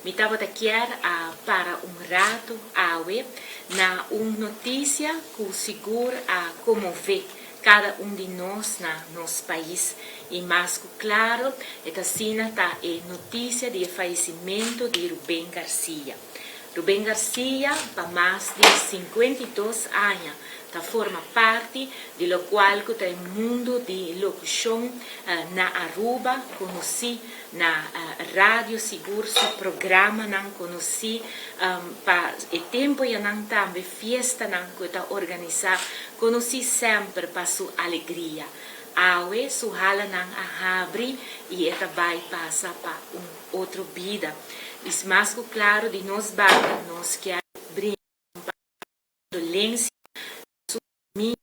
Mi tabata kier a para un rato awe na un noticia cu sigur a conmove cada un di nos na nos pais y mas cu claro e ta asina ta e noticia di e fayecimento di Ruben Garcia. Ruben Garcia pa mas di 52 aña ta forma parti di locual cu ta e mundo di locucion na Aruba, conoci na radio sigur su programanan conoci pa e tempo yanan tambe fiestanan cu e ta organisa conoci semper pa su alegria. Awe su halanan a habri y e ta bay pasa pa un otro bida. Y mas cu claro di nos banda nos kier brinda un condolencia na su famia,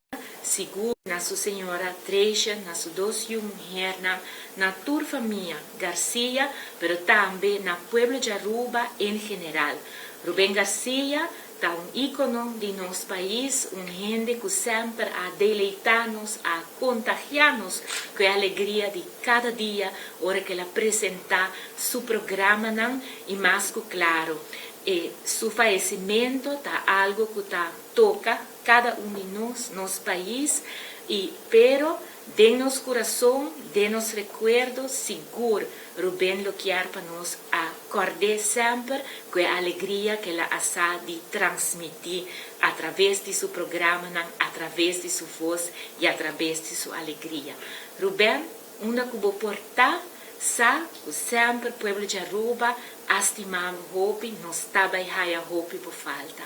sigur na su señora Treisha, na su dos yu muhernan, na tur famia Garcia, pero tambe na pueblo di Aruba en general. Ruben Garcia ta un icono di nos pais, un hende cu semper a deleita nos, a contagia nos cu e alegria di cada dia ora cu el a presenta su programanan y mas cu claro, e su fayecimento ta algo cu ta toca cada un di nos, nos pais y pero den nos curason, den nos recuerdo, sigur Ruben lo kier pa nos a cord'e semper cu e alegria cu el a sa di transmiti a traves di su programanan, a traves di su voz y a traves di su alegria. Ruben, unda cu bo por ta, sa cu semper pueblo di Aruba a stima bo hopi, nos ta bay haya hopi bo falta.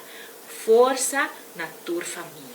Forsa na tur famia.